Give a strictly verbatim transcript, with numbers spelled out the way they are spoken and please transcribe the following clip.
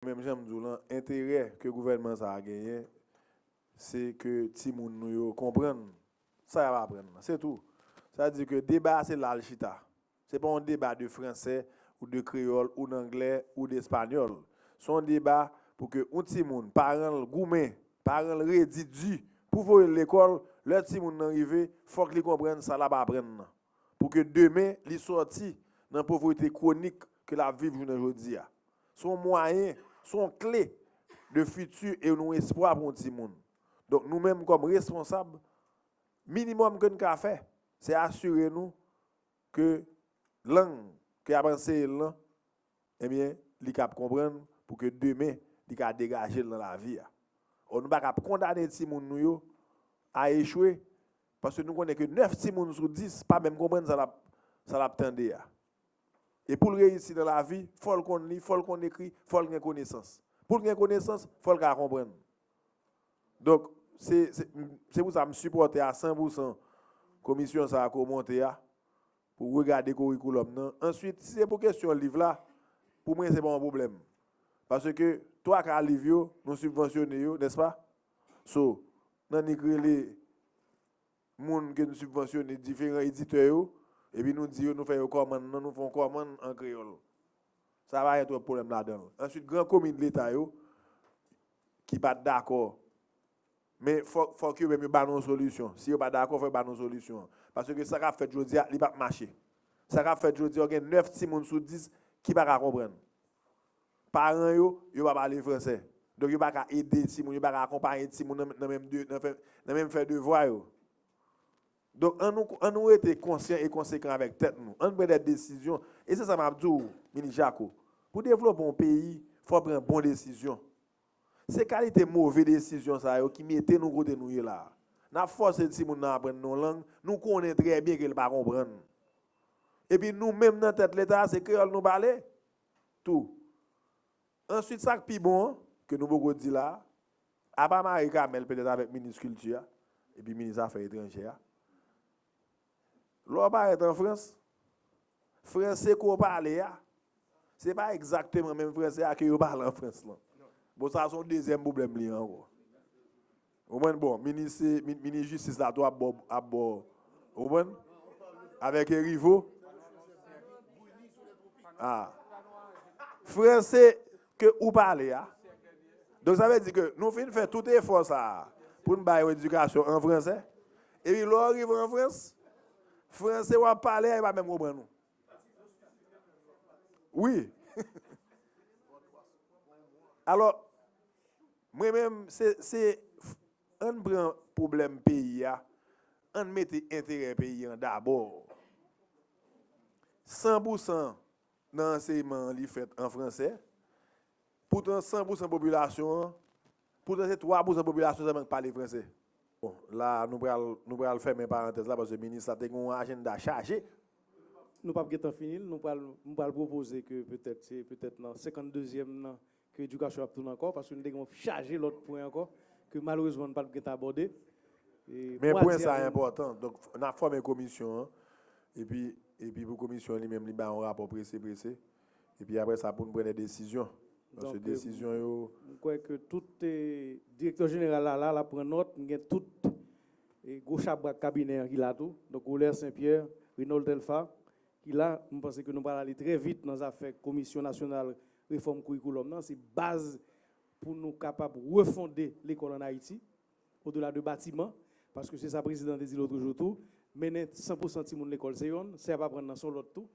Menm jan m di w lan, enterè ke gouvènman sa a genyen, se ke timoun nou yo konprann sa y ap aprann nan. Se tou. Sa vle di ke deba a se la l chita. Se pa yon deba de fransè ou de kreyòl ou d anglè ou d espanyòl. Se yon deba pou ke yon timoun, paran l goumen, paran l redi di pou voye l lekòl, lè timoun nan rive, fòk li konprann sa l ap aprann nan. Pou ke demen, li sòti nan povrete kwonik ke l ap viv jounen jodi a. Se yon mwayen, se yon kle de fiti e yon espwa pou yon timoun. Donk, nou menm kòm responsab, minimòm ke n ka fè, se asire nou ke lang ke y ap anseye l lan, ebyen, li kab konprann pou ke demen, li ka degaje l nan lavi a. Ò, nou pa kab kondane timoun nou yo a echwe, paske nou konnen ke nèf timoun sou dis pa menm konprann sa l ap, sa l ap tande a. E pou l reyisi nan lavi, fò l konn li, fò l konn ekri, fò l gen konesans. Pou l gen konesans, fò l ka konprann. Donk, se, se, se pou sa m sipòte a san pou san komisyon sa a ke w monte a, pou regade korikoulòm nan. Answit, si se pou kesyon liv la, pou mwen, se pa yon pwoblèm. Paske twa ka liv yo, nou sibvansyone yo, nèspa? So, n annik rele moun ke n sibvansyone, diferan editè yo, epi nou di yo, nou fè yo kòmann nan, nou fè yon kòmann an kreyòl. Sa pa gen twòp pwoblèm ladan l. Answit, gran komin Leta yo ki pa t dakò, men fòk, fòk yo menm yo ba nou yon solisyon. Si yo pa dakò, fòk yo ba nou solisyon an. Paske sa k ap fèt jodi a, li p ap mache. Sa k ap fèt jodi a, w gen nèf timoun sou dis ki pa ka konprann. Paran yo, yo pa pale fransè. Donk, yo pa ka ede timoun, yo pa ka akonpaye timoun nan, nan menm de, nan fè, nan menm fè devwa yo. Donk, ann nou, ann nou rete konsyan e konsekan avèk tèt nou. Ann pran de desizyon. E se sa m ap di w, Minis Jako. Pou devlope yon peyi, fò w pran bon desizyon. Se kalite move desizyon sa yo ki mete nou kote nou ye la a. N ap fòse timoun nan aprann yon lang, nou konnen trè byen ke l pa konprann. Epi nou menm nan tèt Leta a, se kreyòl nou pale tou. Answit, sa k pi bon an, ke nou poko di la a, apa Marie Carmelle petèt avèk minis kilti a, epi minis afè etranjè a, lè w parèt an Frans, franse ke w pale a, se pa egzakteman menm franse a ke yo pale an Frans lan. Bon, sa se yon dezyèm pwoblèm li ankò. Ou konprann? Bon, minis, mi- minis jistis la tou ap bò, ap bò. Ou konprann? Avèk Erivo. Ah. Franse ke ou pale a. Donk, sa vle di ke nou fin fè tout efò sa a pou n bay yon edikasyon an fransè. Epi lè w rive an Frans, franse w ap pale a, yo pa menm konprann ou. Wi. Alò, mwen menm, se, se, ann pran pwoblèm peyi a, ann mete enterè peyi an dabò. San pou san nan anseyman an, li fèt an fransè. Poutan, san pou san popilasyon an, poutan se twa pou san popilasyon sèlman k pale fransè. Bon, la, nou pral, nou pral fèmen parantèz la, paske minis la te gen yon ajanda chaje. Nou p ap gentan fini l, nou pral, m pral pwopoze ke petèt, se petèt nan senkanndezyèm nan, ke edikasyon ap tounen ankò, paske nou te gen yon chaje lòt pwen ankò, ke malerezman nou pa t gentan abòde. E Men pwen sa twazyèm an enpòtan. Donk, n ap fòme komisyon an, epi, epi pou komisyon an li menm, li bay yon rapò prese, prese. Epi apre sa, pou n pran de desizyon. Paske Donk, desizyon yo m kwè ke tout, eh, direktè jeneral la, la, l ap pran nòt, m gen tout, eh, gwo chabrak kabinè an ki la tou. Donk, Roler St Pierre, Renold Telfa, ki la, m panse ke nou pral ale trè vit nan zafè Komisyon Nasyonal Refòm Kourikoulòm nan. Se baz pou nou kapab refonde lekòl ann Ayiti, odela de batiman, paske se sa prezidan te di lòt jou tou, mennen san pou san timoun lekòl se yonn, sa y ap aprann nan se yon lòt tou.